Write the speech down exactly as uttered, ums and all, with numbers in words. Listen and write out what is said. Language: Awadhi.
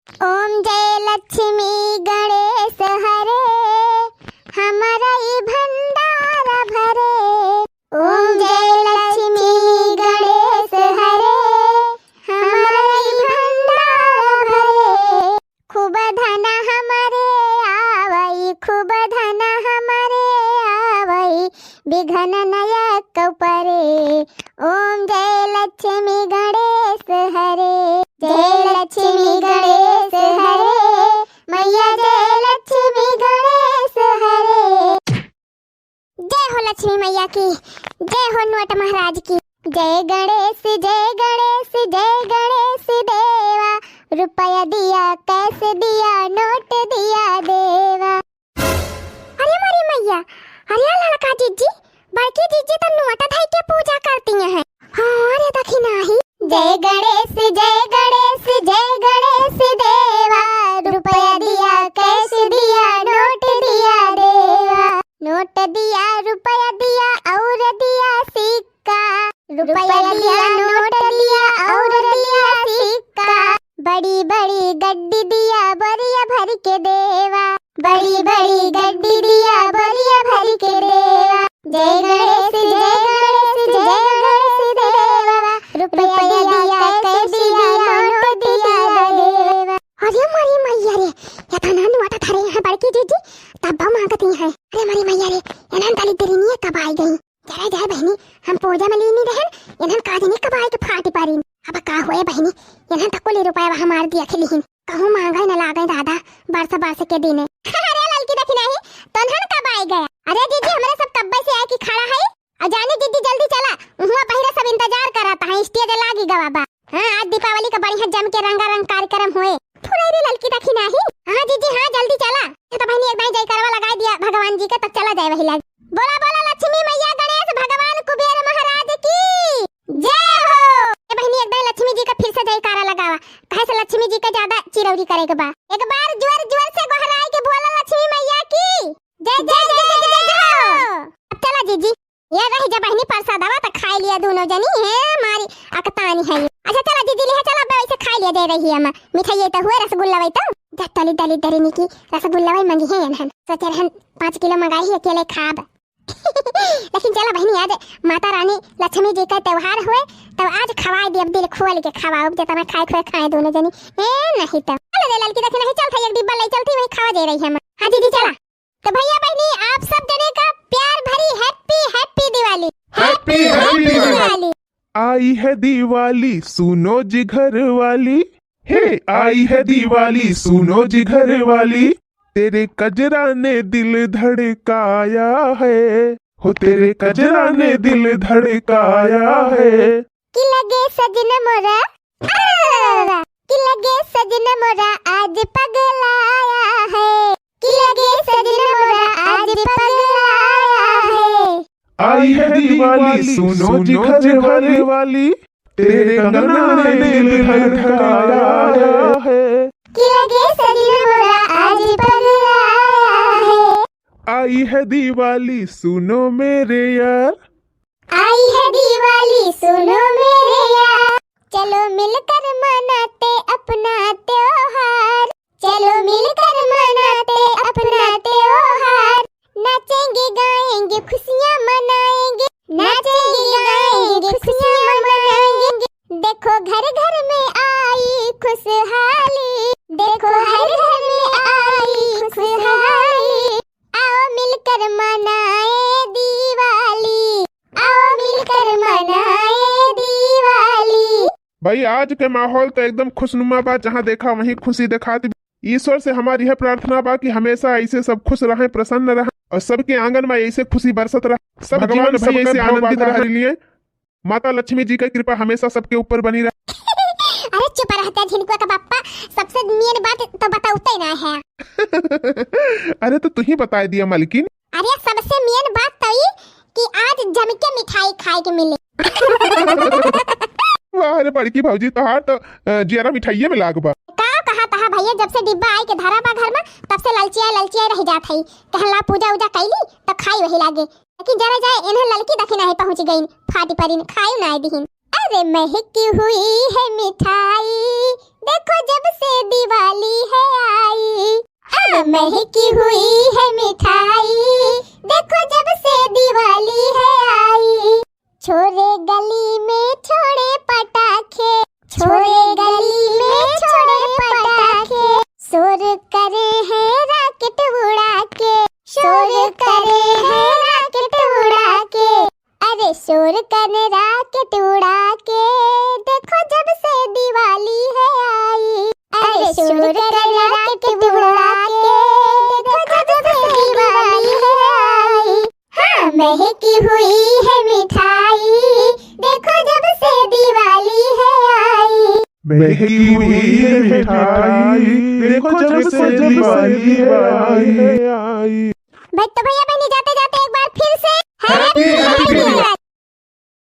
ओम जय लक्ष्मी गणेश हरे, हमारा ई भंडारा भरे। ओम जय लक्ष्मी गणेश हरे, हमारा ई भंडारा भरे। खूब धन हमरे आवई, खूब धन हमरे आवई, बिघन नयक परे। ओम जय लक्ष्मी गणेश हरे, जय लक्ष्मी गणेश हरे, मैया जय लक्ष्मी गणेश हरे। जय हो लक्ष्मी मैया की, जय हो नोट महाराज की। जय गणेश, जय गणेश, जय गणेश देवा, रुपया दिया, cash दिया, नोट दिया देवा। अरे मोरी मैया, अरे ललका जिज्जी, बड़की जिज्जी तो नोट धई के पूजा करती हैं। हाँ, अरे देखी नाही। जय गणेश, जय गणेश, जय गणेश देवा, रुपया दिया, cash दिया, नोट दिया देवा। नोट दिया, रुपया दिया, और दिया सिक्का। रुपया दिया, नोट दिया, और दिया सिक्का। बड़ी बड़ी गड्डी दिया, बोरिया भर के देवा। बड़ी बड़ी गड्डी दिया, बोरिया भर के देवा। जय गणेश, जय गणेश, जय गणेश देवा, रुपया दिया, cash दिया, नोट दिया देवा। अरे मोरी मैया रे, एतना नोट धरे हैं बड़की जिज्जी, तब मांगती हैं। अरे मोरी मैया रे, एनहन दलिद्दरिनिया कब आई गई? जरा जाए बहिनी, हम पूजा में लीनी रहन, एनहन का जनी कब आई के फाटी पारिन। अब का होए बहिनी, एनहन त कुल रुपया हमार दिया के लिहिन। कहूँ मांगे न लागे दादा, बरस बरस के दिने। अरे ललकी देखी नाही, तोन्हन कब आए गया? अरे जिज्जी, हमरे सब तब्बे से आए की खड़ा है। और जानी जिज्जी, जल्दी चला, उहाँ बहिरे सब इंतजार करत हैं, stage लागी गवा बा। हाँ, आज दीपावली का बढ़िया जम के रंगारंग कार्यक्रम होए। फुरैरी ललकी देखी नाही। हाँ जिज्जी, हाँ, जल्दी चला। ये तो बहिनी एक दाई जयकारवा लगाई दिया भगवान जी के, तब चला जाए वही लाग। बोला बोला लक्ष्मी मैया, गणेश भगवान, कुबेर महाराज की जय हो। ए बहिनी, एक दाई लक्ष्मी जी का फिर से जयकारा लगावा, काहे से लक्ष्मी जी का ज्यादा चिरौरी करे के बा। एक बार जोर जोर से गोहराई के बोला लक्ष्मी मैया की जय, जय, जय, जय, जय हो। अब चला जिज्जी, ये रही जा बहिनी प्रसादवा त खाई लिया दोनों जनी, है मारी अकतानी है ये। अच्छा चला जिज्जी, लिहा चला, अब वैसे खाई लिया दे रही है माँ, मिठाई तो हुए, रसगुल्ला वही तो। जा तली दलिद्दरिनी की रसगुल्ला वही मंगी है एनहन, सोचे रहन पाँच किलो मंगाई ही अकेले खाब। लेकिन चला बहिनी, आज माता रानी लक्ष्मी जी का त्योहार हुए, तब आज खवाए दियब, दिल खोल के खवाओ, जितना खाए खोए खाए दोनों जनी। ए नहीं तो चलो रे ललकी, देखे नहीं चलता, एक डिब्बा ले चलती, वही खावा दे रही है माँ। हाँ जिज्जी चला। तो भैया बहिनी, आप सब जने का प्यार भरी happy happy दिवाली। Happy happy दिवाली। आई है दिवाली, सुनो जी घर वाली। हे, आई है दिवाली, सुनो जी घर वाली। तेरे कजरा ने दिल धड़काया है, हो तेरे कजरा ने दिल धड़काया है। कि लगे सजन मोरा, आ, कि लगे सजन मोरा आज पगलाया है, कि लगे सजन मोरा आज पगलाया है। आई है दिवाली, सुनो जी घर वाली, तेरे कंगना ने दिल धड़काया है। कि लगे सजन मोरा आज पगलाया है। आई है दिवाली, सुनो मेरे यार। आई है दिवाली, सुनो मेरे यार। चलो मिलकर मनाते अपना त्योहार। चलो मिलकर मनाते अपना त्योहार। नाचेंगे गाएंगे खुशियाँ मनाएंगे। नाचेंगे गाएंगे खुशियाँ मनाएंगे। देखो घर घर में आई खुशहाली। देखो हर घर में आई खुशहाली। आओ मिलकर मनाए दिवाली। आओ मिलकर मनाए दिवाली। भाई, आज के माहौल तो एकदम खुशनुमा बा, जहाँ देखा वहीं खुशी देखात बा। ईश्वर से हमारी यह प्रार्थना बा कि हमेशा ऐसे सब खुश रहें, प्रसन्न रहें और सबके आंगन में ऐसे खुशी बरसत रहे, सब भगवान जीवन भर सबके ऐसे भाव आनंदित बांधे रह रहे। लिए। माता लक्ष्मी जी की कृपा हमेशा सबके ऊपर बनी रहे। अरे चुप रहते झिनकुआ का बापा, सबसे मेन बात तो बताउते ना है। अरे तो तू ही बताए दिया मालकिन। अरे सबसे मेन बात तो ई कि आज जम के मिठाई खाए के मिले। वाह रे बड़की भौजी, तोहार तो, अ, जियरा मिठाइये में लाग बा। का कहा तहा भैया, जब से डिब्बा आई के धरा बा घर में, तब से ललचिया ललचिया रह जात हई। कहला पूजा उजा कैली तो खाई वही लागे, लेकिन जरा जाए इन्हें ललकी दखी नाही पहुँच गईन, फाटी परिन, खाई नाही दिहिन। अरे महकी हुई है मिठाई, देखो जब से दिवाली। महकी हुई है मिठाई, देखो जब से दिवाली है आई। छोरे गली में छोड़े पटाखे, छोरे गली में छोड़े पटाखे, शोर करे हैं राकेट उड़ा के, शोर करे हैं राकेट उड़ा के। अरे शोर करे राकेट उड़ा के, देखो जब से दिवाली है आई। अरे शोर करे राकेट उड़ा के, देखो जब से दिवाली है आई। हाँ, महकी हुई है मिठाई, देखो जब से दिवाली है आई। महकी हुई है मिठाई, देखो जब से दिवाली है आई। भाई तो भैया बहनी, जाते जाते एक बार फिर से Happy Happy Diwali।